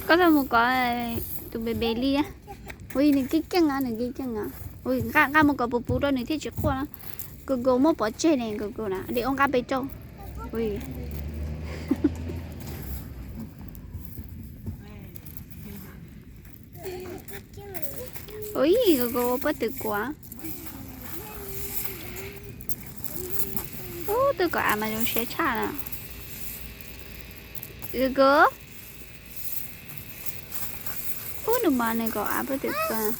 Koj txhob mus kov tus npe npe li. Ui, nws keej keej na, nws keej keej na. Ui, nqa, nqa mus kom puv puv rau nws thiaj tsis quaj na. Gogo muab pov tseg ne, Gogo na, li ua nqa pes rau. Ui. Ui, Gogo ua pob tw kuav. Ub, twb kom av mas zoo siab tshaj na. Gogo. Ub, nws mas nws kom av pob tw kuav.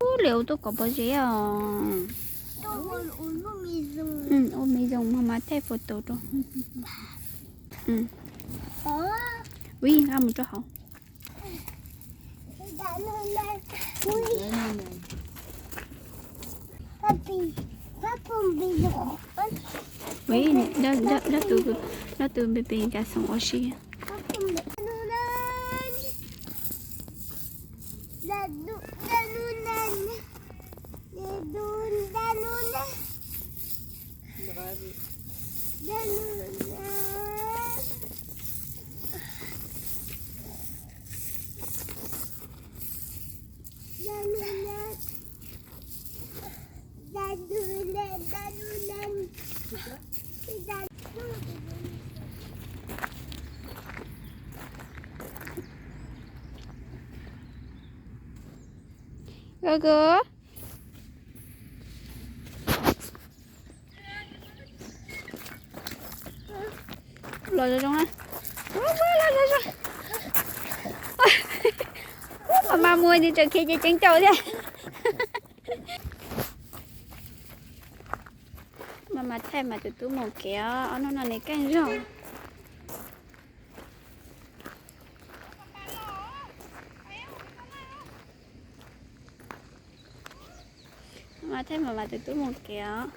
Ub, li ua tuaj kom pob zeb os. Ua me zoo, mas mas thaij foto rau. Ui, nqa mus rau hauv. Ui, nyob tus npe pes cas xoom ua si. Gogo. Los zoo zoo na. Los zoo zoo. Ub, mas mas mus nws tseem khiav ceev ceev caum thiab. Mas mas thaij mas tus tub mus kev os, ob hnub no nws keej zog. Mas thaij mas mas tus tub mus kev os.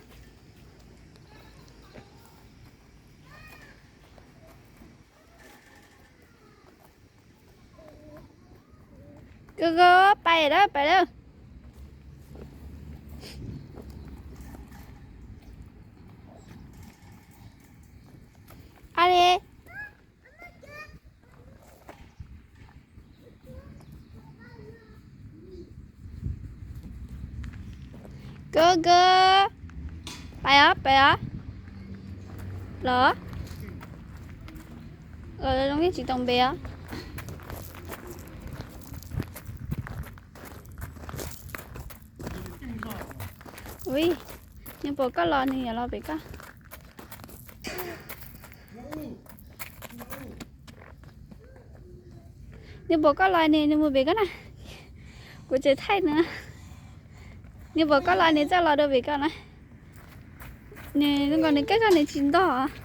Gogo, pais lawm, pais lawm. Ali. Gogo, pais os, pais os. Los, los zoo li tsis tau npe os. Ui, nws pom koj los nws yuav los pem koj. Nws pom koj los nws, nws mus pem koj na. Kuv tseem thaij nws. Nws pom koj los nws txawj los dua pem koj na. Nws zoo nkaus nws keej zog nws tsis ntog.